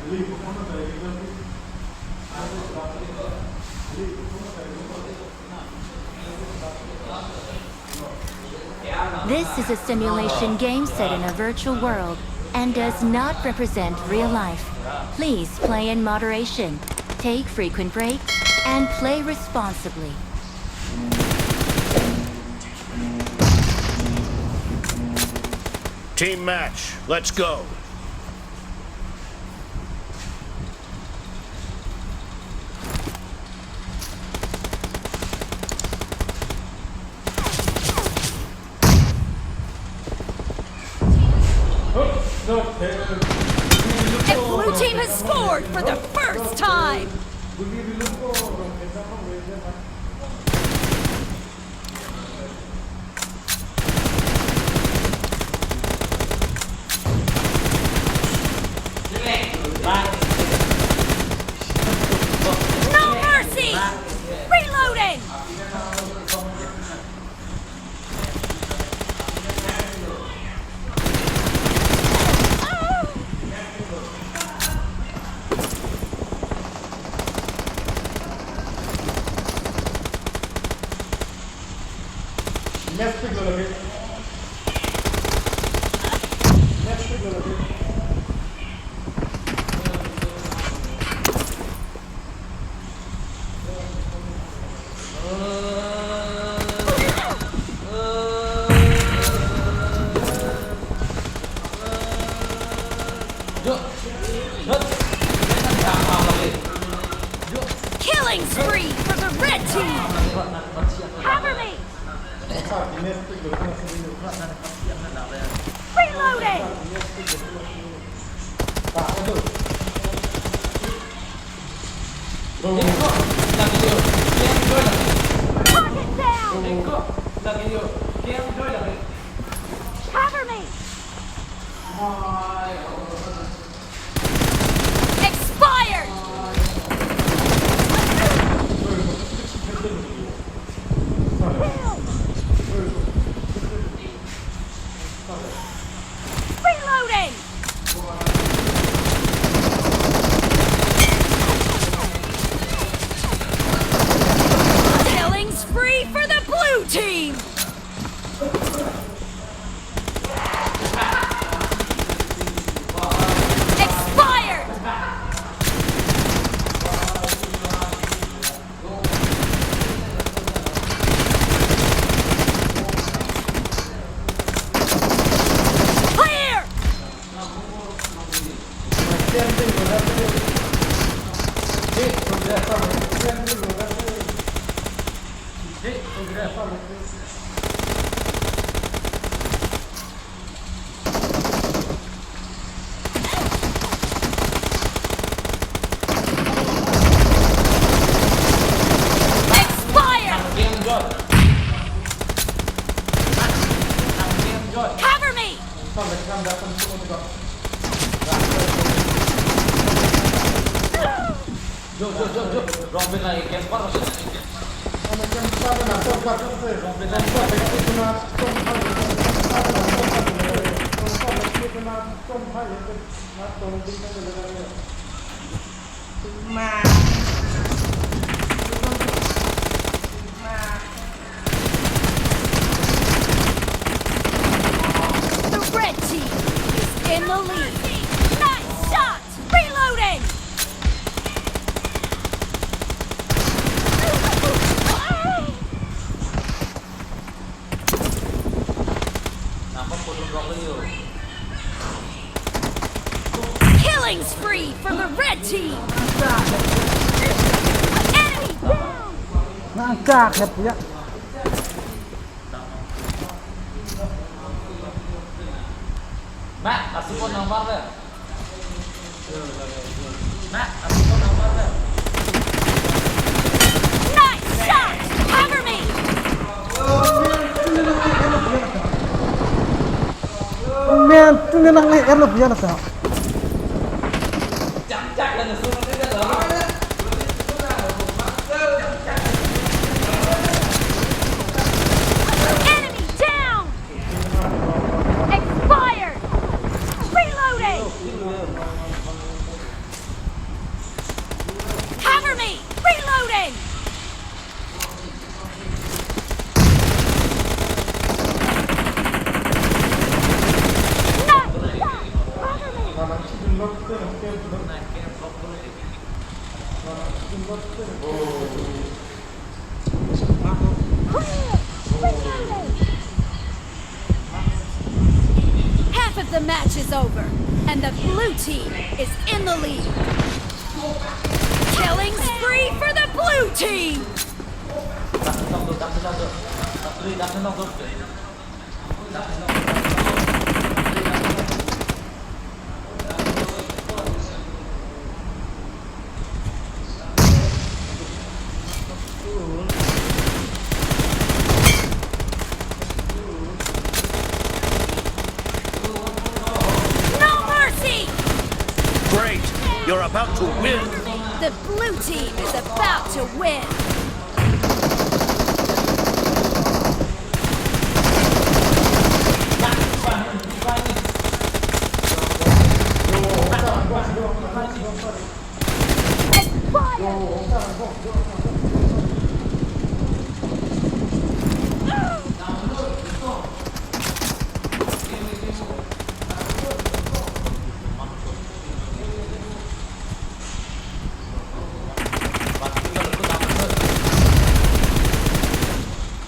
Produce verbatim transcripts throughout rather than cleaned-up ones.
This is a simulation game set in a virtual world and does not represent real life. Please play in moderation, take frequent breaks, and play responsibly. Team match, let's go. And blue team has scored for the first time. No mercy! Reloading! Left pick lo lagi. Left pick lo lagi. Killing spree for the red team! Cover me! Reloading! Target down! Cover me! Expired! Reloading! Killing spree for the blue team! Expired! Clear! Expired! Cover me! Jo, jo, jo, jo. Wrong pin lagi, camper masih. The red team is in the lead. Nice shot! Reloading! Killing spree for the red team! Enemy down! Nangkak ya, ya. Mak, kasih phone number deh. Nice shot! Cover me! Men, tu nang le erlo biar sa. Enemy down! Expired! Reloading! Half of the match is over, and the blue team is in the lead. Killing spree for the blue team! No mercy! Great! You're about to win! The blue team is about to win! Expired!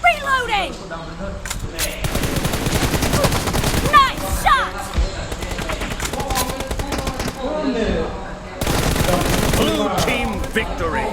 Reloading! Nice shot! Blue team victory!